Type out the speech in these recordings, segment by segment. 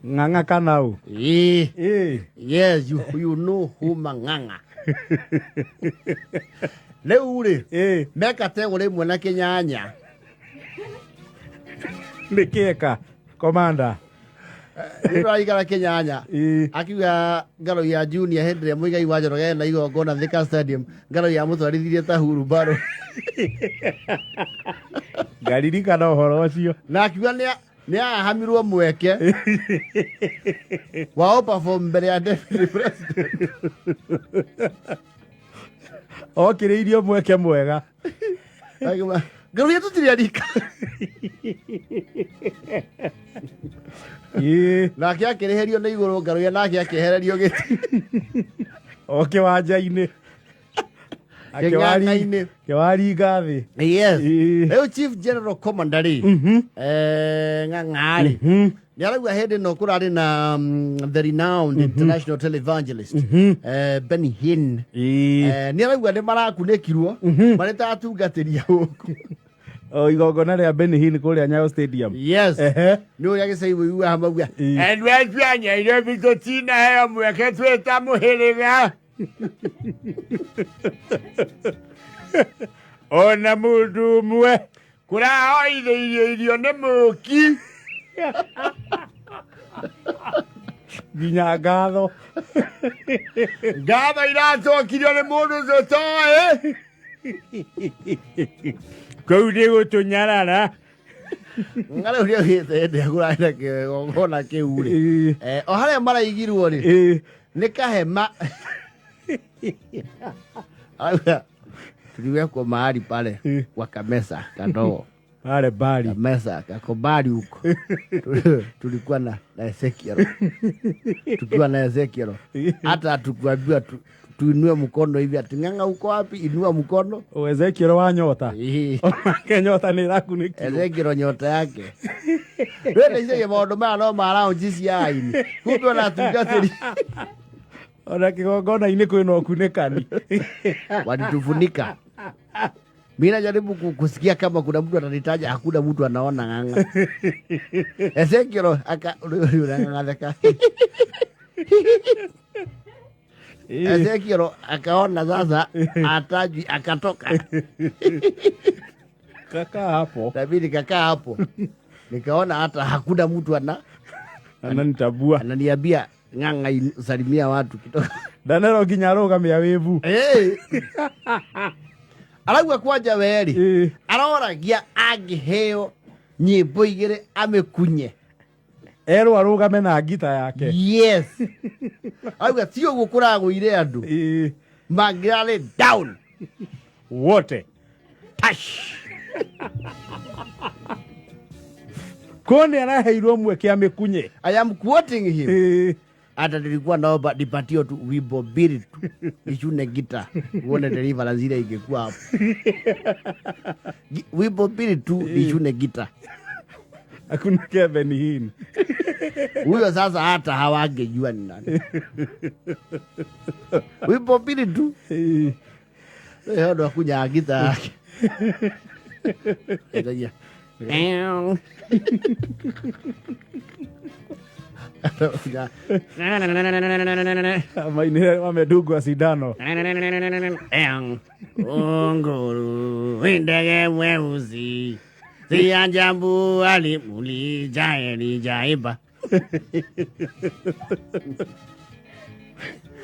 Ng'ang'a kana ũ? Ĩĩ. Ĩĩ. Yes, you know who Mang'ang'a. Rĩu rĩ, Ĩĩ. me kategore ĩmwe na kĩnyanya. Nĩ kĩeka komanda. Nĩ ũraikara kĩnyanya. Ĩĩ. Akiuga ngaro ya junior hĩndĩ ĩrĩa Mũigai wa Njoroge na igongona Thika Stadium, ngaro ya mũtwarithirie ta hurumbarũ. Ngaririkana ũhoro ũcio. Na akiuga nĩ nĩ ahamirwo mweke wa perform mbere ya deputy president. Okĩrĩirio mweke mwega. Akiuga, ngaro ya tũtirĩ arika. Ĩĩ. Nake akĩrĩhĩrio nĩ igũrũ ngaro ya nake akĩehererio gĩtĩ. O kĩwanja-inĩ. Kĩng'ang'a-inĩ. Kĩwaringa thĩ. Yes. Ĩĩ. Rĩu Chief General Commander rĩ, Ng'ang'a rĩ, nĩ arauga hĩndĩ ĩno kũrarĩ na the renowned international televangelist Benny Hinn. Ĩĩ. Nĩ arauga nĩ marakunĩkirwo marĩ ta atungatĩri a gũkũ. O igongona rĩa Benny Hinn kũrĩa Nyayo Stadium. Yes. Ehe. Nĩ ũrĩa gĩcai wĩiguaga mauga. Ĩĩ. Andũ acio a Nairobi tũtinaheo mweke twĩ ta mũhĩrĩga. Ona mũndũ ũmwe. Kũrahoithĩirio irio nĩ mũki. Nginya ngatho. Ngatho iracokirio nĩ mũndũ tũtoĩ. Kũu nĩ gũtũnyarara. Ng'arĩu nĩ oigĩte hĩndĩ ĩrĩa kũrarĩ na kĩgongona kĩu rĩ, Ĩĩ. O harĩa maraigirwo rĩ, Ĩĩ. nĩ kahema. Arauga, tuliwekwo mahali pale kwa kamesa kadogo. Pale bali. Kamesa kako mbali huko. Tulikuwa na Ezekiel, tukiwa na Ezekiel hata hatukuambiwa tuinue mkono hivi ati Ng'ang'a uko wapi, inua mkono. O Ezekiel wa nyota. Ĩĩ. Onake nyota nĩ ĩrakunĩkirwo. Ezekiel nyota yake rwendeciria maũndũ maya no ma lounge cia aini, kumbe ona atungatĩri Ona kĩgongona-inĩ kwĩna ũkunĩkani. Walitufunika. Mi najaribu kusikia kama kuna mtu atanitaja, hakuna mtu anaona Ng'ang'a. Ezekiel aka unang'ang'atheka. Ezekiel akaona sasa atajwi, akatoka. Kaka hapo. Na mimi nikakaa hapo, nikaona hata hakuna mtu ananitabua, ananiambia Ng'ang'a salimia watu kidogo. Ndanero nginya arũgamia wĩbu. Hey. Arauga kwanja weri Ĩĩ. aroragia angĩheo nyĩmbo igĩrĩ amĩkunye. Erwo arũgame na ngita yake. Yes. Arauga ti ũguo kũragũire andũ. Ĩĩ. Mangĩrarĩ down. Wote. Tash. Ko nĩ araheirwo mweke amĩkunye. I am quoting him. Ĩĩ. Hata nilikuwa naomba nipatio tu wimbo mbili tu nichune gita uone deliverance ile ingekuwa hapo. Wimbo mbili tu nichune gita. Hakuna kia Benny Hinn. Huyo sasa hata hawangejua ni nani. Wimbo mbili tu. Ĩĩ. Wewe ndo akunya gita yake. Itagia. Mainire wamedungwa sindano. Unguru ndege mweusi si ajabu alimulijae lijaiba.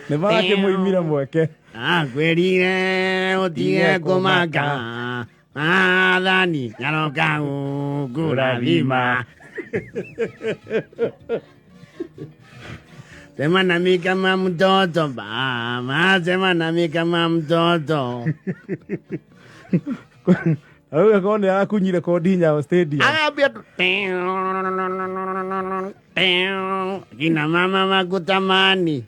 Nĩ marakĩmũimire mweke. Akwĩrire ũtige kũmaka maathani nyaroka gũkũrathima. Sema nami kama mtoto mama, sema nami kama mtoto. Arauga korwo nĩ arakunyire kondi Nyayo Stadium. Agambia tu kina mama makutamani.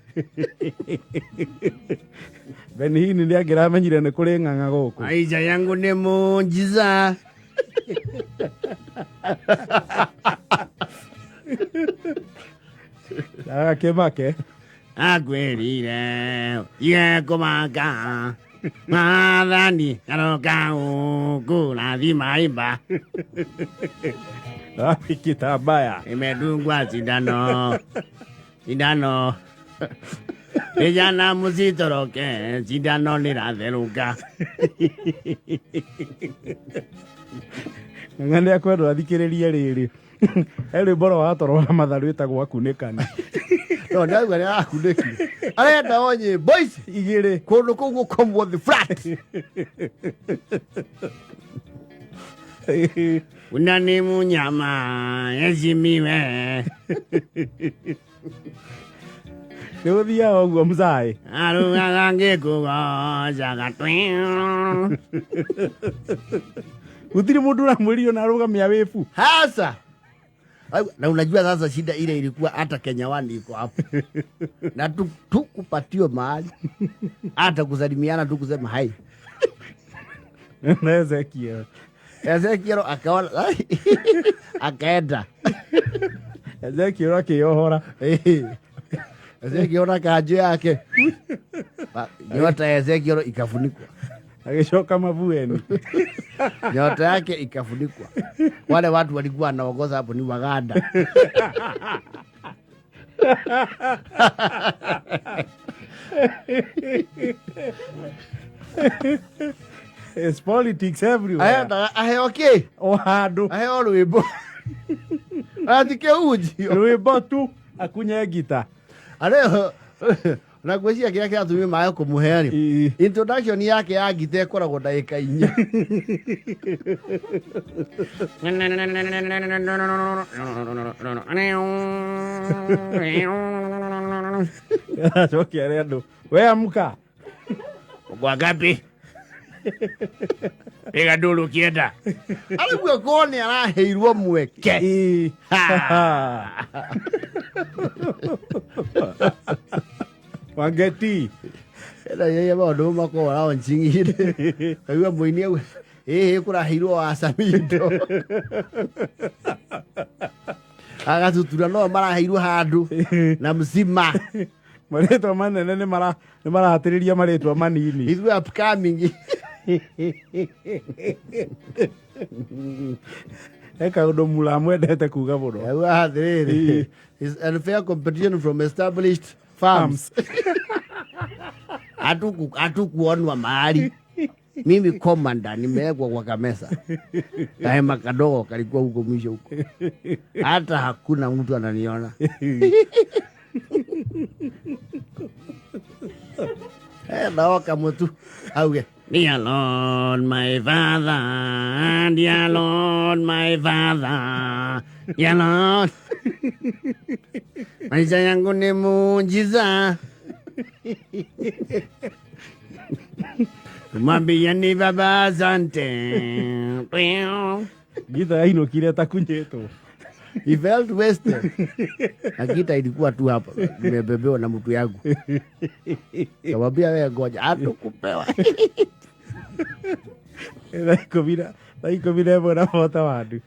Benny Hinn nĩ angĩramenyire nĩ kũrĩ ng'ang'a gũkũ. Maisha yangu ni muujiza. Agakĩmake. Akwĩrire ũtige kũmaka maathani nyaroka gũkũrathima imba. Wapi kitambaya? Imedungwa sindano, sindano. Vijana msitoroke, sindano linatheruka. Ng'ang'a nĩ akwendwo athikĩrĩrie rĩrĩ. He rwĩmbo rwa toro wa matha rwĩtagwo akunĩkani. No ndauga nĩ arakunĩkire. Arenda o nyĩmbo ici Igĩrĩ. kũndũ kũu gũkomwo thĩ flat. Unani munyama ezimiwe Nĩ gũthiaga ũguo mzaĩ. arugaga ngĩkũgocaga twi. Gũtirĩ mũndũ ũramwĩrire ona arũgamia wĩbu. Hasa na unajua sasa shida ile ilikuwa hata Kenya One iko hapo na tukupatio mahali hata kusalimiana tu kusema hai. Na Ezekiel. Ezekiel akaona akaenda. Ezekiel akĩyohora. Ezekiel na kanjũ yake, nyota ya Ezekiel ikafunikwa, Agĩcoka mabueni. Nyota yake ikafunikwa. Wale watu walikuwa wanaongoza hapo ni Waganda. It's politics everywhere. Ahendaga aheo kĩ? O handũ. Aheo rwĩmbo atike unjio Rwĩmbo tu akunye ngita. areo na ngwĩciria kĩrĩa kĩratũmire maĩ kũmũhe rĩ, Ĩĩ. introduction yake ya ngita ĩkoragwo ndagĩka 4. Acoke arĩ andũ. We amka. Uko ngapi? Piga nduru ukienda. Araigua korwo nĩ araheirwo mweke. Ĩĩ. Wangeti. Ena yeye maũndũ makoragwo launching-inĩ. Kaigua mũini auga ĩhĩ kũraheirwo wacamindo. Agatutura no maraheirwo handũ na mzima. Marĩtwa manene nĩ marahatĩrĩria marĩtwa manini. Ithuĩ upcoming. He kaũndũ mũramwendete kuga mũno. Auga atĩrĩrĩ, is unfair competition from established farms. Hatukuonwa mahali. Mimi komanda nimewekwa kwa kamesa. Kahema kadogo kalikuwa huko mwisho huko. Hata hakuna mtu ananiona. Naoka mtu auge. Dear Lord my father, dear Lord my father, dear Lord. Maisha yangu ni muujiza. Mwambie ni baba asante. Ngita yainũkire ta kunyĩtwo. He felt wasted. Na gita ilikuwa tu hapa, nimebebewa na mtu yangu. Kamwambia wewe ngoja, hatukupewa. Thaa 11:41.